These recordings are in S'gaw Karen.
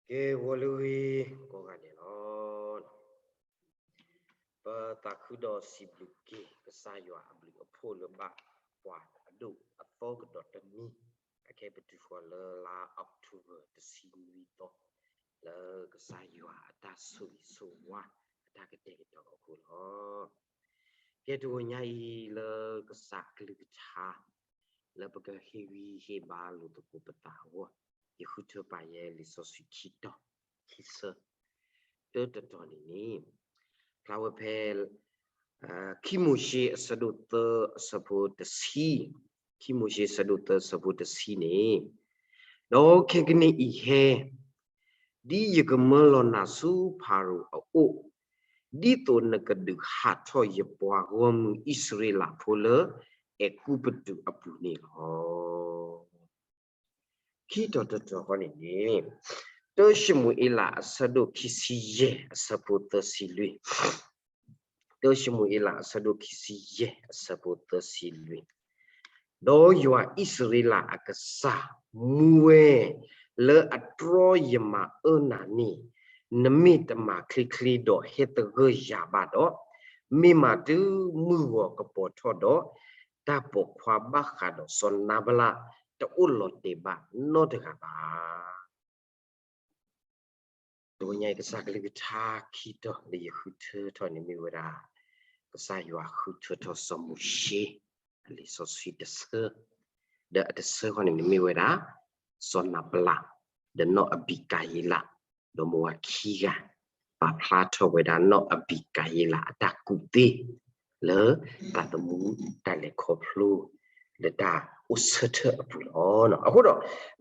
ကဲ ဂီၤလၢဂ့ၤ ကိးဂၤဒဲးလီၤ. ပသးခုဒီးစံးဘျုးက့ၤ ကစၢ်ယွၤအဘျုးအဖှိၣ်လၢဘၣ်ပှၤအဒိၣ်အသီကဒီးတမံၤ, အခဲပတုၤဃီၤလၢလါ October တဆံနွံသီ, လၢကစၢ်ယွၤအတၢ်ဆိၣ်ဂ့ၤဆိၣ်ဝါ အတၢ်ကတဲာ်ကတီၤအဃိလီၤ. ကဲတဂီၤညါအံၤလၢကစၢ်ကလုၢ်ကထါ လၢပကဟ့ၣ်ဂံၢ်ဟ့ၣ်ဘါလိာ်သကိးပသးအဂီၢ်, ယဃုထၢပာ်ယဲလံာ်စီဆှံခံတီၤ, ခံဆၢ, တၢတတီၤန့ၣ်န့ၣ်, ဖျါဝဲဖဲ ခံမိၤၡ့အဆၢဒိၣ်သၢအဆၢဖိတဆံ, ခံမိၤၡ့အဆၢဒိၣ်သၢအဆၢဖိတဆံန့ၣ်, ဒီးခဲကနံၣ်အံၤဟဲ ဒ်ယကမၢလီၤနၤဆူဖၤရိၤအအိၣ်, ဒ်သိးနကဒုးဟးထီၣ်ယပှၤဂီၢ်မုၢ်အံၣ်စရ့လးဖိလၢအဲၤကူပတူးအပူၤန့ၣ်လီၤ. ခံတီၤတတီၤဃီန့ၣ်န့ၣ်, တၢၡမူၤအ့လးအဆၢဒိၣ်ခံဆံယဲၢ်အဆၢဖိသၢဆံလွံၢ်, တၢၡမူၤအ့လးအဆၢဒိၣ်ခံဆံယဲၢ်အဆၢဖိသၢဆံလွံၢ်, ဒီးယွၤအံၣ်စရ့လးအကစၢ်မူဝဲ လၢအတြီယမၤအၢနၤန့ၣ်, နမ့ၢ်တမၤချ့ချ့ဒီးဟဲသဂၢၢ်ယၤဘၣ်ဒီး, မ့ၢ်မၤတုၤမုၢ်ဂီၤကပီၤထီၣ်ဒီး, တၢ်ပိာ်ခွါဘၣ်ဃးဒီးစီၤနၤဘလး တအိၣ်လီၤတဲာ်ဘၣ်နီတဂၤဘၣ်. တဂီၤညါအံၤကစၢ်ကလုၢ်ကထါခံတီၤလၢယဃုထၢထီၣ်န့ၣ်မ့ၢ်ဝဲဒၣ်, ကစၢ်ယွၤဃုထၢထီၣ်စီၤမိၤၡ့ အလံာ်စီဆှံတဆၢ, ဒီးအတဆၢဃီန့ၣ်န့ၣ်မ့ၢ်ဝဲဒၣ်, စီၤနၤဘလး, ဒီးနီၢ်အဘံကၤယံလး, ဒီးမိၢ်ဝၤခံဂၤ, ပာ်ဖျါထီၣ်ဝဲဒၣ်နီၢ်အဘံကၤယံလးအတၢ်ကူၣ်သ့ လၢသးသမူတၢ်လဲၤခီဖျိ လၢတၢ်အိၣ်ဆၢထၢၣ်အပူၤလီၤ. အဃိဒီး,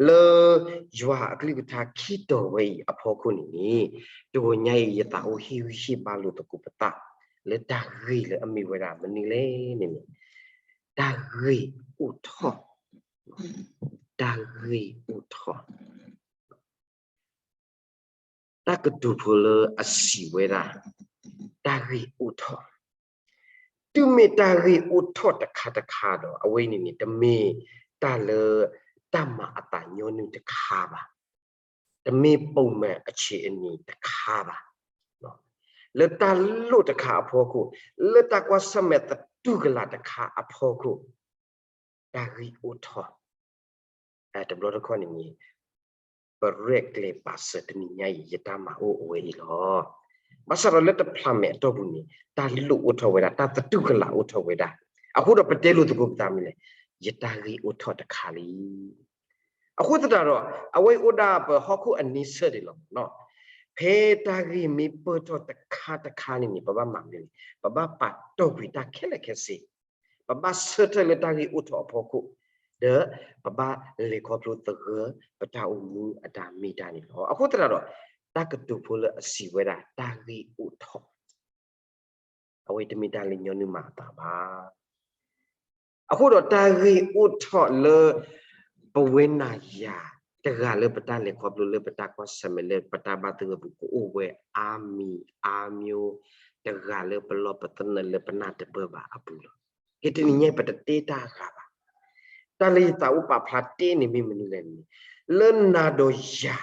လၢယွၤအကလုၢ်ကထါခံတီၤဝဲအံၤအဖီခိၣ်န့ၣ်န့ၣ်, တဂီၤညါအံၤ ယသးအိၣ်ဟ့ၣ်ဂံၢ်ဟ့ၣ်ဘါလိာ်သကိးပသး, လၢတၢ်ဂ့ၢ်လၢအမ့ၢ်ဝဲဒၣ်မနုၤလဲၣ်န့ၣ်န့ၣ်, တၢ်ဂ့ၢ်အိၣ်ထီၣ်, တၢ်ဂ့ၢ်အိၣ်ထီၣ် တၢ်ကတိၤဖိလၢအစံးဝဲဒၣ်, တၢ်ဂ့ၢ်အိၣ်ထီၣ်, တုၤမ့ၢ်တၢ်ဂ့ၢ်အိၣ်ထီၣ်တခါတခါဒီး အဝဲန့ၣ်န့ၣ် တမ့ၢ်တၢ်လၢတၢ်မၤအသးညီနုၢ်တခါဘၣ်, တမ့ၢ်ပိာ်မၤအဆ့အနံၤတခါဘၣ်, လၢတၢ်လိၣ်တခါအဖီခိၣ်, လၢတၢ်ကွၢ်ဆၢၣ်မဲာ်သတူၢ်ကလာ်တခါအဖီခိၣ်, တၢ်ဂ့ၢ်အိၣ်ထီၣ် တဘျီတခီၣ်န့ၣ်န့ၣ်, ပရဲၣ်ကျဲၤပာ်စၢၤတနံၤညါအံၤ ယတၢ်မၤအိၣ်အဝဲအံၤလီၤ. ဘၣ်ဆၣ်ဒီးလၢတဖျးမဲာ်အတီၢ်ပူၤန့ၣ် တၢ်လိၣ်အိၣ်ထီၣ်ဝဲဒၣ်, တၢ်သတူၢ်ကလာ်အိၣ်ထီၣ်ဝဲဒၣ်, အဃိဒီးပတဲလိာ်သကိးပသးမနုၤလဲၣ်, ယတၢ်ဂ့ၢ်အိၣ်ထီၣ်တခါလံ. အဃိသတးဒီး, အဝဲအိၣ်ဒၣ်ပဟီၣ်ခိၣ်အန့ဆၢၣ်ဒံးလီၤ. ဖဲတၢ်ဂ့ၢ်မ့ၢ်ပၢၢ်ထီၣ်တခါတခါန့ၣ်န့ၣ် ပဘၣ်မၤမနုၤလဲၣ်, ပဘၣ်ပာ်တီၢ်ကွံာ်တၢ်ခဲလၢာ်ခဲဆ့ ပဘၣ်ဆၢထၢၣ်လၢတၢ်ဂ့ၢ်အိၣ်ထီၣ်အဖီခိၣ်, ဒီးပဘၣ်လဲၤခီဖျိသဂၢၢ်ပတၢ်အိၣ်မူအတၢ်မ့ၢ်တၢ်န့ၣ်လီၤ. အဃိသတးဒီး, တၢ်ကတိၤဖိလၢအစံးဝဲဒၣ် တၢ်ဂ့ၢ်အိၣ်ထီၣ်, အဝဲတမ့ၢ်တၢ်လၢညီနုၢ်မၤအသးဘၣ်. အဃိဒီးတၢ်ဂ့ၢ်အိၣ်ထီၣ်လၢ ပဝဲနၤယၤ, တဂၤလၢပတၢ်လဲၤခီဖျိလၢပတၢ်ကွၢ်ဆၢၣ်မဲာ်လၢပတၢ်ဘၣ်သဂၢၢ်ပူၤ ကအိၣ်ဝဲအါမံၤအါမံၤ, တဂၤလၢပလီၢ်ပသနၢၣ်လၢပနၢ်တပၢၢ်ဘၣ်အပူၤလီၤ. ကဲတနံၤညါပတတဲတၢ်အဂၤဘၣ်. တၢ်လၢယသးအိၣ်ပာ်ဖျါတ့ၢ်န့ၣ်မ့ၢ်မနုၤလဲၣ်န့ၣ်, လၢနၤဒီးယၤ,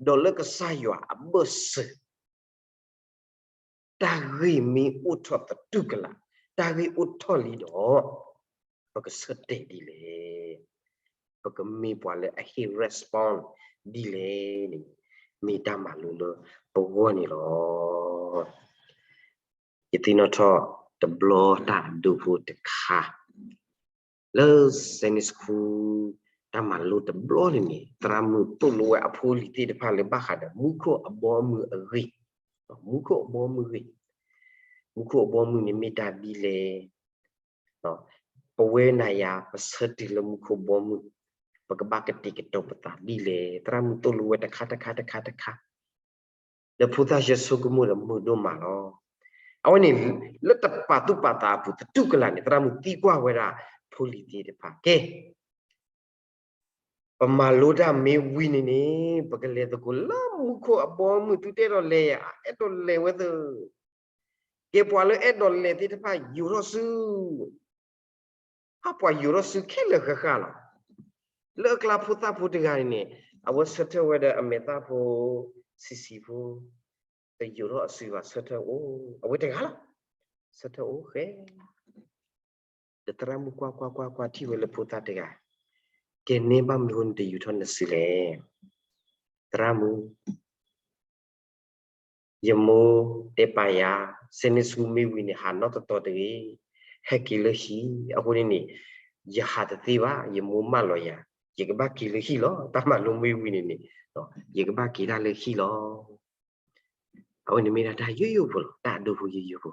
ဒီးလၢကစၢ်ယွၤအဘၢၣ်စၢၤ တၢ်ဂ့ၢ်မ့ၢ်အိၣ်ထီၣ်သတူၢ်ကလာ်, တၢ်ဂ့ၢ်အိၣ်ထီၣ်လံဒီး, ပကဆၢတဲာ်ဒ်လဲၣ်, ပကမ့ၢ်ပှၤလၢအဟ့ၣ် response ဒ်လဲၣ်န့ၣ်, မ့ၢ်တၢ်မၤလိလၢပဂီၢ်န့ၣ်လီၤ. ယသ့ၣ်နီၣ်ထီၣ်တဘျီတၢ်အဒိဖိတခါ လၢ Sunday School တၢ်မၤလိတဘျီန့ၣ်န့ၣ် သရၣ်မုၣ်သိၣ်လိဝဲအဖိအလံၤသ့ၣ်တဖၣ်လၢဘၣ်ဃးဒီးမူခိၣ်အဘီအမုၢ်အဂ့ၢ်, မူခိၣ်အဘီအမုၢ်ဂ့ၢ်, မူခိၣ်အဘီအမုၢ်န့ၣ်မ့ၢ်တၢ်ဒ်လဲၣ်, ပဝဲနၤယၤပဆၢတုၤလၢမူခိၣ်ဘီမုၢ်, ပကဘၣ်ကတဲာ်ကတီၤပသးဒ်လဲၣ်, သရၣ်မုၣ်သိၣ်လိဝဲတခါတခါတခါတခါ ဒီးဖိသၣ်ယဲၢ်ဆိကမိၣ်ဒီးမုာ်ဒိၣ်မးလီၤ. အဝဲန့ၣ် လၢတပာ်သူၣ်ပာ်သးအပူၤသတူၢ်ကလာ်န့ၣ် သရၣ်မုၣ်သံကွၢ်ဝဲဒၣ်ဖိလံၤသ့ၣ်တဖၣ် ကဲ, ပမၤလိတၢ်မ့ၢ်ဝံၤန့ၣ်န့ၣ် ပကလဲၤသကိးလၢမူခိၣ်အဘီအမုၢ် သုတဲဒီးလဲၤဧါ, အဲၣ်ဒိးလဲၤဝဲသ့ၣ်, ကဲပှၤလၢအဲၣ်ဒိးလဲၤသ့ၣ်တဖၣ်ယိးထီၣ်ဆူ ဘၣ်ပှၤယိးထီၣ်စုခဲလၢာ်ဃၣ်ဃၣ်လီၤ. လၢအကျါဖိသၣ်ဖိတဂၤန့ၣ်န့ၣ် အဝဲဆၢထၢၣ်ဝဲဒီးအမဲာ်သၣ်ဖိဆံးဆံးဖိ, တယိးထီၣ်အစုဘၣ် ဆၢထၢၣ်အိၣ်, အဝဲတဂၤလီၤ, ဆၢထၢၣ်အိၣ်ဃဲ ဒီးသရၣ်မုၣ်ကွၢ်ကွၢ်ကွၢ်ကွၢ်ထံၣ်ဝဲလၢဖိသၣ်တဂၤ, ကဲန့ၣ်ဘၣ်မနုၤဃိနတယိးထီၣ်နစုလဲၣ်. သရၣ်မုၣ်, ယမိၢ်တဲပာ်ယၤ, စဲန့ၣ်ဆူမ့ၢ်ဝံၤန့ၣ် ဟးနီၢ်တတီၤတဂ့ၤ, ဟဲက့ၤလၢဟံၣ်, အဃိန့ၣ်န့ၣ် ယဟးတသ့ဘၣ်, ယမိၢ်မၢလီၤယၤ, ယကဘၣ်က့ၤလၢဟံၣ်လီၤ. တၢ်မၤလိမ့ၢ်ဝံၤန့ၣ်န့ၣ် ယကဘၣ်က့ၤတၢ်လၢဟံၣ်လီၤ. အဝဲန့ၣ်မ့ၢ်ဒၣ်တၢ်ယိယိဖိလီၤ, တၢ်အဒိဖိယိယိဖိ.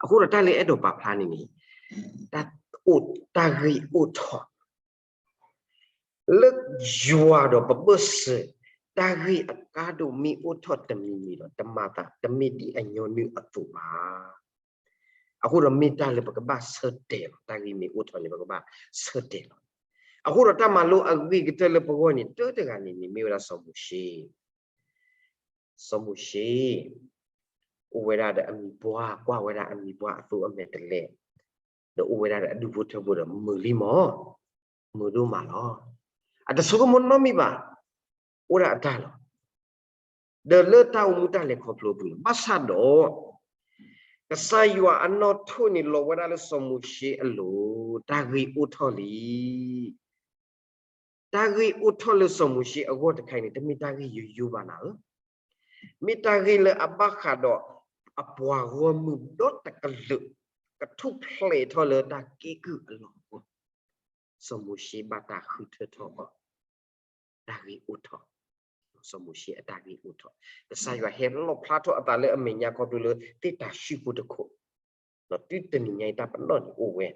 အဃိဒီးတၢ်လၢအဲၣ်ဒိးပာ်ဖျါန့ၣ်န့ၣ် တၢ်အိၣ်တၢ်ဂ့ၢ်အိၣ်ထီၣ် လၢယွၤဒီးပဘၢၣ်စၢၤ တၢ်ဂ့ၢ်အကါဒိၣ်မ့ၢ်အိၣ်ထီၣ်တမံၤမံၤဒီး တမၤသးတမ့ၢ်ဒ်အညီနုၢ်အသိးဘၣ်. အဃိဒီးမ့ၢ်တၢ်လၢပကဘၣ်ဆၢတဲာ်လီၤ, တၢ်ဂ့ၢ်မ့ၢ်အိၣ်ထီၣ်န့ၣ် ပကဘၣ်ဆၢတဲာ်လီၤ. အဃိဒီးတၢ်မၤလိအဂ့ၤကတၢၢ်လၢပဂီၢ်န့ၣ် တၢတဂၤန့ၣ်န့ၣ် မ့ၢ်ဝဲဒၣ်စီၤမိၤၡ့ စီၤမိၤၡ့ အိၣ်ဝဲဒၣ်ဒီးအမံၤပှၢ်, ကွၢ်ဝဲဒၣ်အမံၤပှၢ်အသိးအမဲာ်တဲးလဲး, ဒီးအိၣ်ဝဲဒၣ်ဒီးအဒူၣ်ဖိထၢဖိဒီးမုာ်လံမး, မုာ်ဒိၣ်မးလီၤ. အတဆိကမိၣ်နီတမံၤဘၣ်, အိၣ်ဒၣ်အတၢ်လီၤ. ဒီးလၢတၢ်အိၣ်မူတၢ်လဲၤခီဖျိအပူၤန့ၣ် ဘၣ်ဆၣ်ဒီး ကစၢ်ယွၤအနီၣ်ထိၣ်န့ၣ်လီၤဝဲဒၣ်လၢစီၤမိၤၡ့အလိၤ, တၢ်ဂ့ၢ်အိၣ်ထီၣ်လံ. တၢ်ဂ့ၢ်အိၣ်ထီၣ်လၢစီၤမိၤၡ့အဂီၢ်တခါအံၤန့ၣ် တမ့ၢ်တၢ်ဂ့ၢ်ယိယိဘၣ်နၤဧၢ, မ့ၢ်တၢ်ဂ့ၢ်လၢအဘၣ်ဃးဒီးအပှၤဂီၢ်မုၢ်ဒီတကလုာ် ကထူၣ်ဖျဲးထီၣ်လၢတၢ်က့ၣ်ကုၢ်အလီၢ်အဂီၢ်, စီၤမိၤၡ့ဘၣ်တၢ်ဃုထၢထီၣ်အီၤ, တၢ်ဂ့ၢ်အိၣ်ထီၣ်, စီၤမိၤၡ့အတၢ်ဂ့ၢ်အိၣ်ထီၣ်, ကစၢ်ယွၤဟဲလီၣ်ဖျါထီၣ်အသးလၢအမဲာ်ညါခီဖျိလၢသ့ၣ်တၤၡုၣ်ဖိတခိၣ်, ဒီးတုၤတနံၤညါအံၤတၢ်ပနီၣ်န့ၣ်အိၣ်ဝဲ,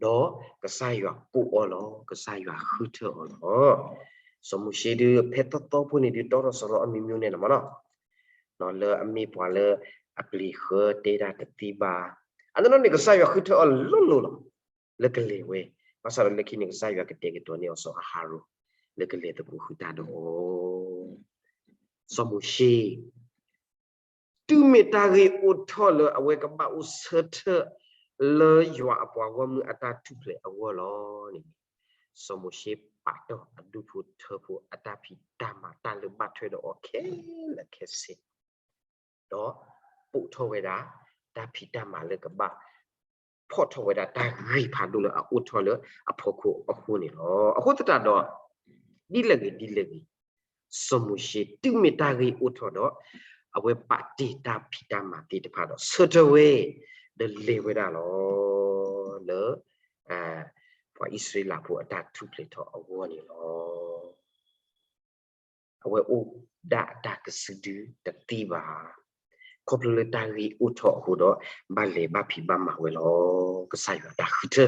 ဒီးကစၢ်ယွၤကိးအီၤလီၤ, ကစၢ်ယွၤဃုထၢအီၤလီၤ. စီၤမိၤၡ့ဒုး ဖဲသီသီဖိန့ၣ်ဒုး တီထီၣ်စရီအမံၤမံၤန့ၣ်လီၤမးနီၤ, လၢအမ့ၢ်ပှၤလၢအပျံၤဃၢတဲတၢ်တသ့ဘၣ်, အနီၢ်နီၢ်န့ၣ် ကစၢ်ယွၤဃုထၢအီၤလိၤလိၤလီၤ, လၢကလဲၤဝဲ, ဘၣ်ဆၣ်ဒီးလၢခံန့ၣ် ကစၢ်ယွၤကတဲာ်ကတီၤန့ၢ်အီၤစီၤအၤဟရိၣ် လၢကလဲၤသကိးဃုာ်တၢ်ဒီးအီၤ, စီၤမိၤၡ့ တုၤမ့ၢ်တၢ်ဂ့ၢ်အိၣ်ထီၣ်လၢအဝဲကဘၣ်အိၣ်ဆၢထၢၣ် လၢယွၤအပှၤဂီၢ်မုၢ်အတၢ်ထူၣ်ဖျဲးအဂီၢ်လီၤန့ၣ်, စီၤမိၤၡ့ပာ်တီၢ်အဒူၣ်ဖိထၢဖိအတၢ်ဖံးတၢ်မၤတၢ်လၢဘၣ်ထွဲဒီးအီၤခဲလၢာ်ခဲဆ့, ဒီးပိာ်ထီၣ်ဝဲဒၣ် တၢ်ဖံးတၢ်မၤလၢကဘၣ် ဖီၣ်ထီၣ်ဝဲဒၣ်တၢ်ဂ့ၢ်ဖးဒိၣ်လၢအအိၣ်ထီၣ်လၢအဖီခိၣ်အဃိန့ၣ်လီၤ. အဃိသတးဒီး ဒ်လဲၣ်ဂ့ၤဒ်လဲၣ်ဂ့ၤ, စီၤမိၤၡ့တုၤမ့ၢ်တၢ်ဂ့ၢ်အိၣ်ထီၣ်ဒီး အဝဲပာ်တ့ၢ်တၢ်ဖံးတၢ်မၤသ့ၣ်တဖၣ်ဒီး ဆၢထၢၣ်ဝဲ ဒီးလဲၤဝဲဒၣ်လီၤ လၢ ပှၤအံၣ်စရ့လးဖိအတၢ်ထူၣ်ဖျဲးထီၣ်အဂီၢ်န့ၣ်လီၤ. အဝဲအိၣ်ဒၣ်အတၢ်ကစုဒုတသ့ဘၣ်. ခီဖျိလၢတၢ်ဂ့ၢ်အိၣ်ထီၣ်အဃိဒီး ဘၣ်လဲၤဘၣ်ဖံးဘၣ်မၤဝဲလီၤ. ကစၢ်ယွၤတၢ်ဃုထၢ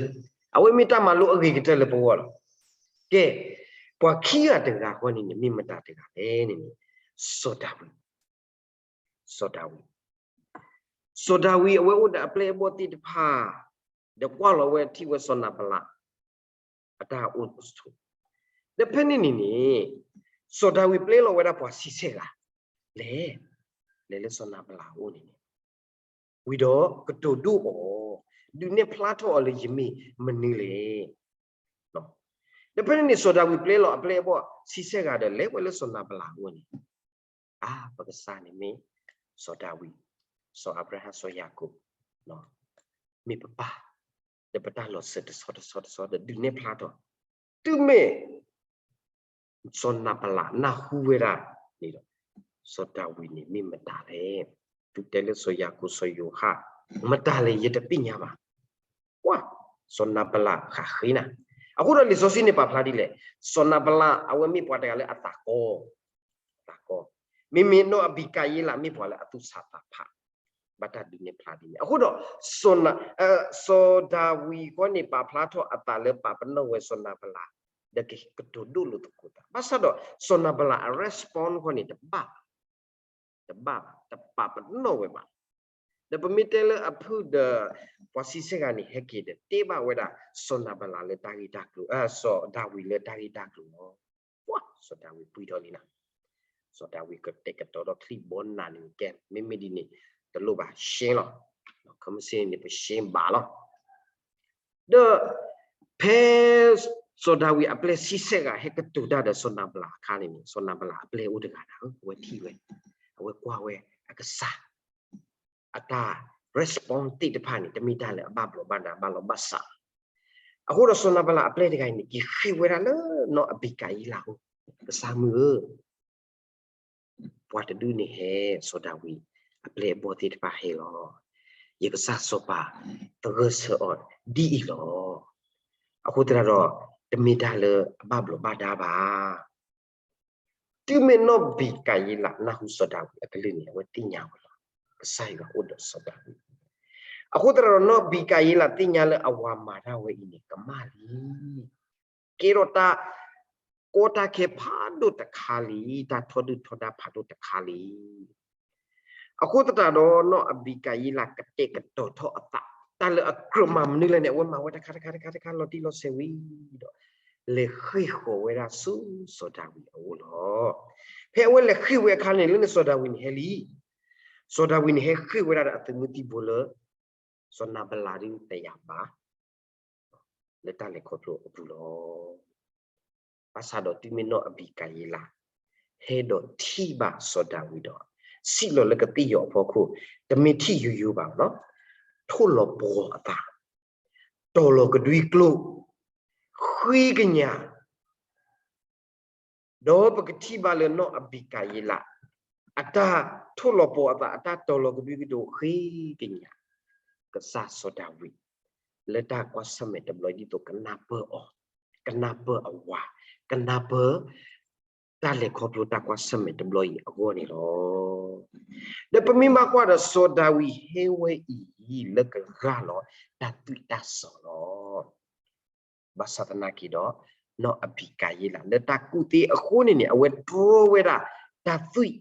အဝဲမ့ၢ်တၢ်မၤလိအဂ့ၤကတၢၢ်လၢပဂီၢ်လီၤ. ကဲ, ပှၤခံဂၤတဂၤဃီန့ၣ်န့ၣ် မ့ၢ်မတၤတဂၤလဲၣ်န့ၣ်န့ၣ် စီၤဒၤဝံး စီၤဒၤဝံး, စီၤဒၤဝံးအဝဲအိၣ်ဒီးအပျဲၢ်အဘီၣ်သ့ၣ်တဖၣ်, ဒီးကွၢ်လီၤဝဲထံၣ်ဝဲစီၤနၤဘလး အတၢ်အိၣ်ဆိး, ဒီးဖဲန့ၣ်န့ၣ်န့ၣ် စီၤဒၤဝံးပျဲလီၤဝဲဒၣ်ပှၤဆံဆဲၣ်ဂၤ, လဲၤ, လဲၤလၢစီၤနၤဘလးအအိၣ်န့ၣ်န့ၣ် ဝံၤဒီးကတိၤဒိၣ်အီၤ, ဒုးနဲၣ်ဖျါထီၣ်အီၤလၢယမ့ၢ်မနုၤလဲၣ်. ဒီးဖဲန့ၣ်န့ၣ် စီၤဒၤဝံးပျဲလီၤအပျဲၢ်အဘီၣ်ဆံဆဲၣ်ဂၤဒီး လဲၤဝဲလၢစီၤနၤဘလးအအိၣ်န့ၣ်, အါ ပကစၢ်န့ၣ်မ့ၢ်စီၤဒၤဝံး, စီၤအၤဘြၤဟၣ် စီၤယၤကိာ် မ့ၢ်ပပၢ်, ဒီးပတၢ်လီၤစၢၤတဆီတဆီတဆီဒီးဒုးနဲၣ်ဖျါထီၣ်, တုၤမ့ၢ် စီၤနၤဘလးနၢ်ဟူဝဲဒၣ်န့ၣ်ဒီး, စီၤဒၤဝံးန့ၣ်မ့ၢ်မတၤလဲၣ်. သုတဲလၢစီၤယၤကိာ်စီၤယိၤဟၣ် မတၤလဲၣ် ယတသ့ၣ်ညါဘၣ်. ကွၢ်, စီၤနၤဘလးဃးဃ့နၤ. အဃိဒီးလံာ်စီဆှံန့ၣ်ပာ်ဖျါဒ်လဲၣ်, စီၤနၤဘလးအဝဲမ့ၢ်ပှၤတဂၤလၢအသးကီ, သးကီ, မ့မ့ၢ်နီၢ်အဘံကၤယ့လးမ့ၢ်ပှၤလၢအသူၣ်ဆးသးဖး, ဘၣ်တၢ်ဒုးနဲၣ်ဖျါဒ်န့ၣ်. အဃိဒီး စီၤနၤ, စီၤဒၤဝံးဃီန့ၣ် ပာ်ဖျါထီၣ်အသးလၢပာ်ပနီၣ်ဝဲစီၤနၤဘလး, ဒီးကကတိၤဒိၣ်လိာ်သကိးသး. ဘၣ်ဆၣ်ဒီး စီၤနၤဘလးအ response ဃီန့ၣ် တဘၣ်ဘၣ်, တဘၣ်ဘၣ်, တပာ်ပနီၣ်ဝဲဘၣ်. ဒီးပမ့ၢ်တဲလၢအဖုၣ်ဒီး ပှၤဆံဆဲၣ်ဂၤန့ၣ် ဟဲက့ၤဒီးတဲဘၣ်ဝဲဒၣ် စီၤနၤဘလးလၢတၢ်ဂ့ၢ်တၢ်ကျိၤ, စီၤဒၤဝံးလၢတၢ်ဂ့ၢ်တၢ်ကျိၤလီၤ. ပှၤ စီၤဒၤဝံးပှံၢ်ထီၣ်လံနၤ. စီၤဒၤဝံးကတဲာ်ကတီၤထီၣ်ချံၣ်ဘီနၤန့ၣ် ကဲ မ့မ့ၢ်ဒ်န့ၣ် တလိၣ်ဘၣ်ရှဲလီၤ. ခီမ့ၢ်စ့ၢ်န့ၣ် ပရှဲဘၣ်လီၤ. ဒီးဖဲစီၤဒၤဝံးအပျဲၢ်ဆံဆဲၣ်ဂၤဟဲကတိၤတၢ်ဒီးစီၤနၤဘလးအခါန့ၣ်န့ၣ် စီၤနၤဘလးအပျဲၢ်အိၣ်တဂၤန့ၣ် အဝဲထံၣ်ဝဲ, အဝဲကွၢ်ဝဲအကစၢ် အတၢ် respond သ့ၣ်တဖၣ်န့ၣ် တမ့ၢ်တၢ်လၢအဘၣ်ဘျီးဘၣ်ဒါဘၣ်လီၤဘၣ်စး. အဃိဒီးစီၤနၤဘလးအပျဲၢ်တဂၤအံၤန့ၣ် က့ၤဃ့ၢ်ဝဲဒၣ်လၢနီၢ်အဘံကၤယံလးအအိၣ်, ကစၢ်မုၣ်ဧၢ, ပှၤတဒူၣ်န့ၣ်ဟဲ, စီၤဒၤဝံးအပျဲၢ်အဘီၣ်သ့ၣ်တဖၣ်ဟဲလီၤ. ယကစၢ်စီၤပၤသဂၢၢ်ဆၢအီၤဒ်အံၤလီၤ. အဃိသတးဒီး တမ့ၢ်တၢ်လၢအဘၣ်ဘျီးဘၣ်ဒါဘၣ်. တုၤမ့ၢ်နီၢ်အဘံကၤယံလးနၢ်ဟူစီၤဒၤဝံးအကလုၢ်န့ၣ် အဝဲသ့ၣ်ညါဝဲလီၤ. ကစၢ်ယွၤအိၣ်ဒီးစီၤဒၤဝံး, အဃိသတးဒီးနီၢ်အဘံကၤယံလးသ့ၣ်ညါလၢအဝၤမၤတၢ်ဝဲအံၤန့ၣ် ကမၣ်လံ. ကဲထီၣ်တၢ်ကီတၢ်ခဲဖးဒိၣ်တခါလံ, တၢ်ထီဒုၣ်ထီဒါဖးဒိၣ်တခါလံ. အဃိသတးဒီးနီၢ်အဘံကၤယံလးကတဲာ်ကတီၤထီၣ်အသး, တၢ်လၢအကြၢးမၤမနုၤလဲၣ်န့ၣ် အဝဲမၤဝဲတခါတခါတခါတခါလီၤတံၢ်လီၤဆဲးဝံၤဒီး လဲၤဃ့ၢ်ဃီၤဝဲဒၣ်ဆူစီၤဒၤဝံးအအိၣ်လီၤ. ဖဲအဝဲလဲၤဃ့ၢ်ဝဲအခါန့ၣ် လၢန့ၣ်စီၤဒၤဝံးန့ၣ်ဟဲလံ. စီၤဒၤဝံးန့ၣ်ဟဲဃ့ၢ်ဝဲဒၣ်ဒီးအသုးမုၢ်သံၣ်ဘိလၢ စီၤနၤဘလးဒုးတယာ်ဘၣ် လၢတၢ်လဲၤခီဖျိအပူၤလီၤ. ဘၣ်ဆၣ်ဒီးတုၤမ့ၢ်နီၢ်အဘံကၤယံလး ဟဲဒီးထံၣ်ဘၣ်စီၤဒၤဝံးဒီး စံးလီၤလၢကသ့ၣ်ယီၤအဖီခိၣ်, တမ့ၢ်ထံၣ်ယိယိဘၣ်လီၤ. ထိၣ်လီၤပှီၤအသး, တီၤလီၤကဒွံကျိ, ဃ့ကညး ဒီးပကထံၣ်ဘၣ်လၢနီၢ်အဘံကၤယံလး အတၢ်ထိၣ်လီၤပှီၤအသး အတၢ်တီၤလီၤကဒွံကဒိၣ်ဃ့ကညး ကစၢ်စီၤဒၤဝံး လၢတၢ်ကွၢ်ဆၢၣ်မဲာ်တဘျီအံၤ ဒ်သိးကနၢ်ပၢၢ်အီၤ, ကနၢ်ပၢၢ်အဝၤ, ကနၢ်ပၢၢ် တၢ်လဲၤခီဖျိတၢ်ကွၢ်ဆၢၣ်မဲာ်တဘျီအံၤအဂီၢ်န့ၣ်လီၤ. ဒီးပမ့ၢ်ဘၣ်ကွၢ်ဒီးစီၤဒၤဝံးဟဲဝဲအံၤ လၢကရၤလီၤတၢ်သွံၣ်တၢ်စီၤလီၤ. ဘၣ်ဆၣ်သနာ်က့ဒီး နီၢ်အဘံကၤယံလး လၢတၢ်ကူၣ်သ့အဃိန့ၣ်န့ၣ် အဝဲတြီဝဲဒၣ်တၢ်သွံၣ်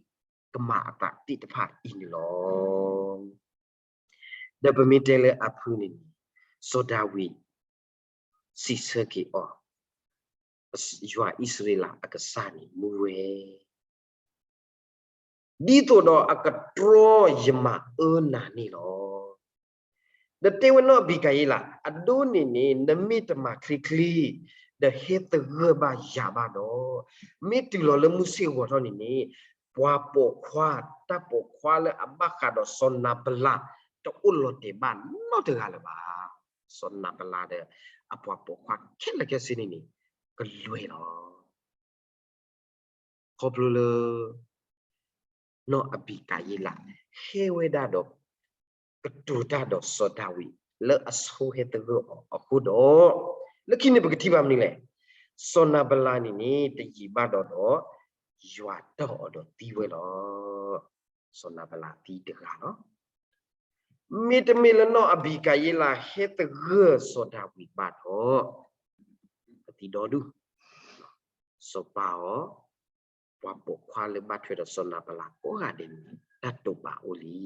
ကမၣ်အသးသ့ၣ်တဖၣ်အံၤန့ၣ်လီၤ. ဒီးပမ့ၢ်တဲလၢအဖုၣ်န့ၣ်န့ၣ် စီၤဒၤဝံး စံးဆၢက့ၤအီၤ, ယွၤအံၣ်စရ့လးအကစၢ်န့ၣ်မူဝဲ ဒ်သိးဒီးအကတြီယမၤအၢနၤန့ၣ်လီၤ. ဒီးတဲဝဲနီၢ်အဘံကၤယံလး, အဒိန့ၣ်န့ၣ် နမ့ၢ်တမၤချ့ချ့ ဒီးဟဲသဂၢၢ်ဘၣ်ယၤဘၣ်ဒီး, မ့ၢ်တုၤလီၤလၢမုၢ်ဆ့ၣ်ဂီၤထီၣ်န့ၣ်န့ၣ် ပှၤပိာ်ခွါ, တၢ်ပိာ်ခွါလၢအဘၣ်ဃးဒီးစီၤနၤဘလး တအိၣ်လီၤတဲာ်ဘၣ်နီတဂၤလၢၤဘၣ်. စီၤနၤဘလးဒီးအပှၤပိာ်ခွါခဲလၢာ်ခဲဆ့န့ၣ်န့ၣ် ကလွဲၢ်လီၤ. ခီဖျိလၢ နီၢ်အဘံကၤယံလး ဟဲဝဲဒၣ်ဒီး ကတိၤတၢ်ဒီးစီၤဒၤဝံး လၢအဆိဟဲသဂၢၢ်အီၤအဃိဒီး, လၢခံန့ၣ်ပကထံၣ်ဘၣ်မနုၤလဲၣ်. စီၤနၤဘလးန့ၣ်န့ၣ် တယံာ်ဘၣ်ဒီးဒီး ယွၤတီၢ်အီၤဒီးသံဝဲလီၤ. စီၤနၤဘလးသံတဂၤလီၤ. မ့တမ့ၢ်လၢနီၢ်အဘံကၤယံလးဟဲသဂၢၢ်စီၤဒၤဝံးဘၣ်ဒီး ပသံဒီဒူၣ်, စီၤပၤအီၤ, ပှၤပိာ်ခွါလၢဘၣ်ထွဲဒီးစီၤနၤဘလးကိးဂၤဒဲးန့ၣ် တၢ်တိာ်ပာ်အိၣ်လံ.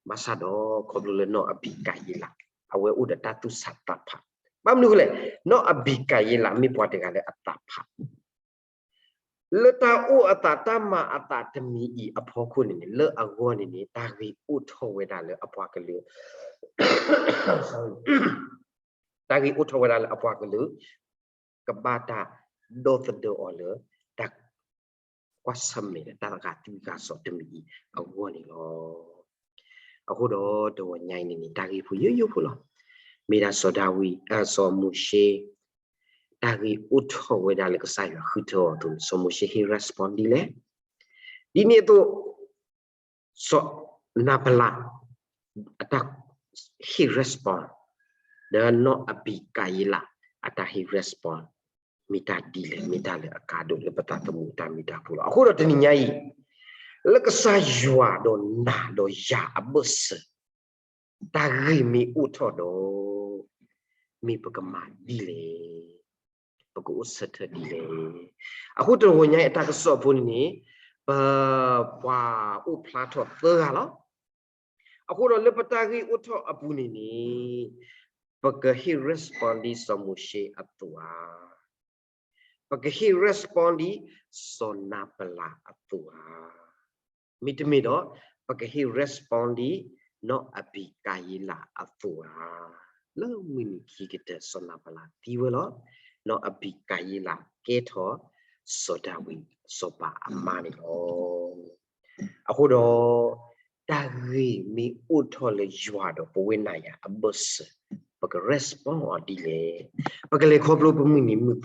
ဘၣ်ဆၣ်ဒီးခီဖျိလၢနီၢ်အဘံကၤယံလး အဝဲအိၣ်ဒီးတၢ်သူၣ်ဆးသးဖး, ဘၣ်မနုၤဃိလဲၣ်, နီၢ်အဘံကၤယံလးမ့ၢ်ပှၤတဂၤလၢအသးဖး လၢတၢ်အိၣ်အသးတၢ်မၤအသးတမံၤအံၤအဖီခိၣ်န့ၣ်န့ၣ် လၢအဂီၢ်န့ၣ်န့ၣ် တၢ်ဂ့ၢ်အိၣ်ထီၣ်ဝဲဒၣ်လၢအပှၤကလုာ် တၢ်ဂ့ၢ်အိၣ်ထီၣ်ဝဲဒၣ်လၢအပှၤကလုာ် ကဘၣ်တၢ်ဒီသဒၢအီၤလၢ တၢ်ကွၢ်ဆၢၣ်မဲာ်လၢတၢ်ဂာ်သွံၣ်ဂာ်စီၤတမံၤအံၤအဂီၢ်န့ၣ်လီၤ. အဃိဒီးတဂီၤညါအံၤန့ၣ်န့ၣ် တၢ်ဂ့ၢ်ဖိယိယိဖိလီၤ. မ့ၢ်ဒၣ်စီၤဒၤဝံး, စီၤမိၤၡ့ တၢ်ဂ့ၢ်အိၣ်ထီၣ်ဝဲဒၣ်လၢကစၢ်ယွၤဃုထၢအီၤအသိးန့ၣ် စီၤမိၤၡ့ဟ့ၣ် respond ဒ်လဲၣ်. ဒ်န့ၣ်အသိး စီၤနၤဘလး အတၢ်ဟ့ၣ် respond ဒီးနီၢ်အဘံကၤယံလး အတၢ်ဟ့ၣ် respond မ့ၢ်တၢ်ဒ်လဲၣ်, မ့ၢ်တၢ်လၢအကါဒိၣ်လၢပသးသမူတၢ်မ့ၢ်တၢ်ဖိလီၤ. အဃိဒီးတနံၤညါအံၤ လၢကစၢ်ယွၤဒီးနၤဒီးယၤအဘၢၣ်စၢၤ တၢ်ဂ့ၢ်မ့ၢ်အိၣ်ထီၣ်ဒီး မ့ၢ်ပကမၤဒ်လဲၣ်, ပကအိၣ်ဆၢထၢၣ်ဒ်လဲၣ်. အဃိတဂီၤညါအံၤအတၢ်ကစီၣ်အဖိန့ၣ်န့ၣ် ပပှၤအိၣ်ဖျါထီၣ်သၢဂၤလီၤ. အဃိဒီးလၢပတၢ်ဂ့ၢ်အိၣ်ထီၣ်အပူၤန့ၣ်န့ၣ် ပကဟ့ၣ် respond ဒ်စီၤမိၤၡ့အသိးဧါ, ပကဟ့ၣ် respond ဒ်စီၤနၤဘလးအသိးဧါ, မ့တမ့ၢ်ဒီး ပကဟ့ၣ် respond ဒ်နီၢ်အဘံကၤယံလးအသိးဧါ. လၢမုၢ်နံၤခံကတၢၢ် စီၤနၤဘလးသံဝဲလီၤ. နီၢ်အဘံကၤယံလးကဲထီၣ် စီၤဒၤဝံးစီၤပၤအမါန့ၣ်လီၤ. အဃိဒီး တၢ်ဂ့ၢ်မ့ၢ်အိၣ်ထီၣ်လၢယွၤဒီးပဝဲနၤယၤအဘၢၣ်စၢၤ ပက respond အီၤဒ်လဲၣ်, ပကလဲၤခီဖျိပမုၢ်နံၤမုၢ်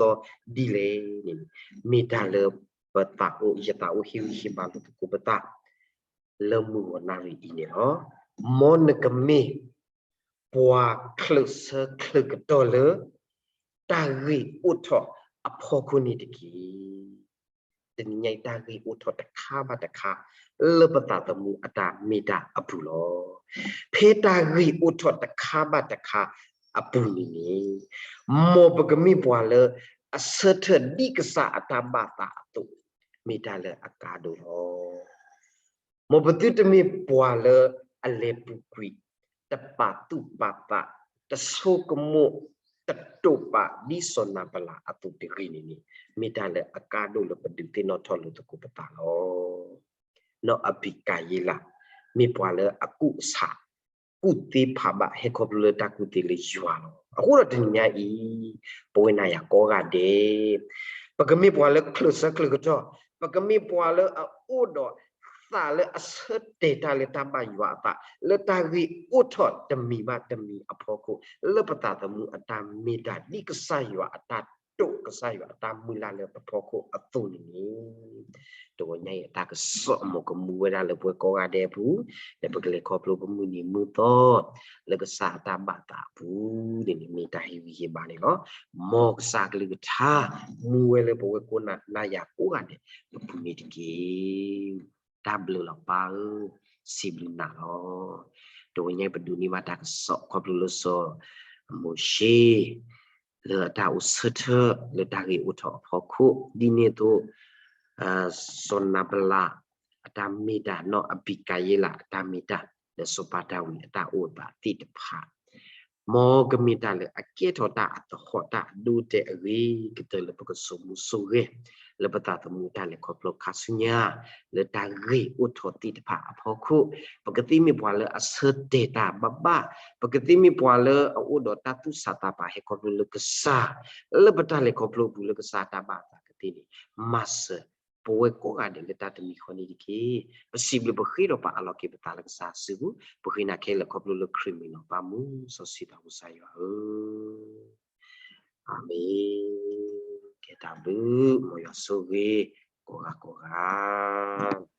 သီဒ်လဲၣ်န့ၣ် မ့ၢ်တၢ်လၢပသးအိၣ် ယသးအိၣ်ဟ့ၣ်ဂံၢ်ဟ့ၣ်ဘါလိာ်သကိးပသး လၢမုၢ်ဂီၤနၣ်ရံၣ်အံၤန့ၣ်လီၤ. မ်နကမ့ၢ် ပှၤချုးဆၢချုးကတီၢ်လၢ တၢ်ဂ့ၢ်အိၣ်ထီၣ်အဖီခိၣ်န့ၣ်တက့ၢ်. တနံၤညါအံၤ တၢ်ဂ့ၢ်အိၣ်ထီၣ်တခါဘၣ်တခါ လၢပသးသမူအတၢ်မ့ၢ်တၢ်အပူၤလီၤ. ဖဲတၢ်ဂ့ၢ်အိၣ်ထီၣ်တခါဘၣ်တခါအပူၤန့ၣ်န့ၣ် မ်ပကမ့ၢ်ပှၤလၢ အဆၢထၢၣ်ဒ်ကစၢ်အတၢ်ဘၣ်သးအသိး မ့ၢ်တၢ်လၢအကါဒိၣ်လီၤ. မ်ပသုတမ့ၢ်ပှၤလၢအလဲၤပူၤကွံာ် တပာ်သူၣ်ပာ်သး တဆိကမိၣ် တတိာ်ပာ်ဒ်စီၤနၤဘလးအသိးတဂ့ၤန့ၣ်န့ၣ် မ့ၢ်တၢ်လၢအကါဒိၣ်လၢပဒုးသ့ၣ်နီၣ်ထီၣ်လိာ်သကိးပသးလီၤ. နီၢ်အဘံကၤယံလး မ့ၢ်ပှၤလၢအကူၣ်အဆး ကူၣ်သ့ဖးဘၣ် ဟဲခီဖျိလၢတၢ်ကူၣ်သ့လၢယွၤလီၤ. အဃိဒီးတနံၤညါအံၤ ပဝဲနၤယၤကိးဂၤဒဲး ပကမ့ၢ်ပှၤလၢချုးဆၢချုးကတီၢ်, ပကမ့ၢ်ပှၤလၢအအိၣ်ဒီးသးလၢအဆၢတဲာ်တၢ်လၢတၢ်ဘၣ်ယွၤအသး လၢတၢ်ဂ့ၢ်အိၣ်ထီၣ်တမံၤဘၣ်တမံၤအဖီခိၣ် လၢပသးသမူအတၢ်မ့ၢ်တၢ်ဒ်ကစၢ်ယွၤအတၢ်တိာ် ကစၢ်ယွၤအတၢ်မုၢ်လၢ်လၢပဖီခိၣ်အသိးန့ၣ်န့ၣ် တဂီၤညါအံၤ တၢ်ကစီၣ်အမုာ်ကမူဝဲဒၣ်လၢပဝဲကိးဂၤဒဲးအပူၤ လၢပကလဲၤခီဖျိပမုၢ်နံၤမုၢ်သီ လၢကစၢ်အတၢ်ဘၣ်သးအပူၤန့ၣ်န့ၣ် မ့ၢ်တၢ်ဟ့ၣ်ဂံၢ်ဟ့ၣ်ဘါန့ၣ်လီၤ. မ်ကစၢ်အကလုၢ်ကထါ မူဝဲလၢပဝဲကိးဂၤဒဲး နၤယၤကိးဂၤဒဲးအပူၤန့ၣ်တက့ၢ်. တၢ်ဘျုးလီၤပၢ်ဧၢ, စံးဘျုးနၤလီၤ. တဂီၤညါအံၤ ပဒိးန့ၢ်ဘၣ်တၢ်ကစီၣ် ခီဖျိလၢစီၤမိၤၡ့ လၢအတၢ်အိၣ်ဆၢထၢၣ်လၢတၢ်ဂ့ၢ်အိၣ်ထီၣ်အဖီခိၣ် ဒ်န့ၣ်အသိး စီၤနၤဘလး အတၢ်မ့ၢ်တၢ် နီၢ်အဘံကၤယံလးအတၢ်မ့ၢ်တၢ် ဒီးစီၤပၤဒၤဝံးအတၢ်အိၣ်သးသ့ၣ်တဖၣ် မ်ကမ့ၢ်တၢ်လၢအကဲထီၣ်တၢ်အသဟီၣ် တၢ်အဒိအတဲာ်အဂ့ၤကတၢၢ် လၢပကစိာ်မူစိာ်ဂဲၤ လၢပသးသမူတၢ်လဲၤခီဖျိခါဆူညါ လၢတၢ်ဂ့ၢ်အိၣ်ထီၣ်သ့ၣ်တဖၣ်အဖီခိၣ် ပကသ့မ့ၢ်ပှၤလၢအဆၢတဲာ်တၢ်ဘၣ်ဘၣ်, ပကသ့မ့ၢ်ပှၤလၢအအိၣ်ဒီးတၢ်သူၣ်ဆးသးပာ် ဟဲခီဖျိလၢကစၢ် လၢပတၢ်လဲၤခီဖျိအပူၤ လၢကစၢ်အတၢ်ဘၣ်အသးကသ့န့ၣ် မၤစၢၤပဝဲကိးဂၤဒဲးလၢတၢ်တမံၤဃီန့ၣ်တက့ၢ်. ပစံးဘျုးပဃ့ဒီးပာ်အလီၢ်က့ၤပသးလၢကစၢ်စုပူၤ, ပဃ့နၤခဲလၢာ်ခီဖျိလၢခရံာ်မံၤလီၤ. ပၢ်မူစီဆှံ သးစီဆှံယွၤဧၢ, အၤမ့ၣ်. ကဲတၢ်ဘျုး မ်ယွၤဆိၣ်ဂ့ၤ ကိးဂၤကိးဂၤ.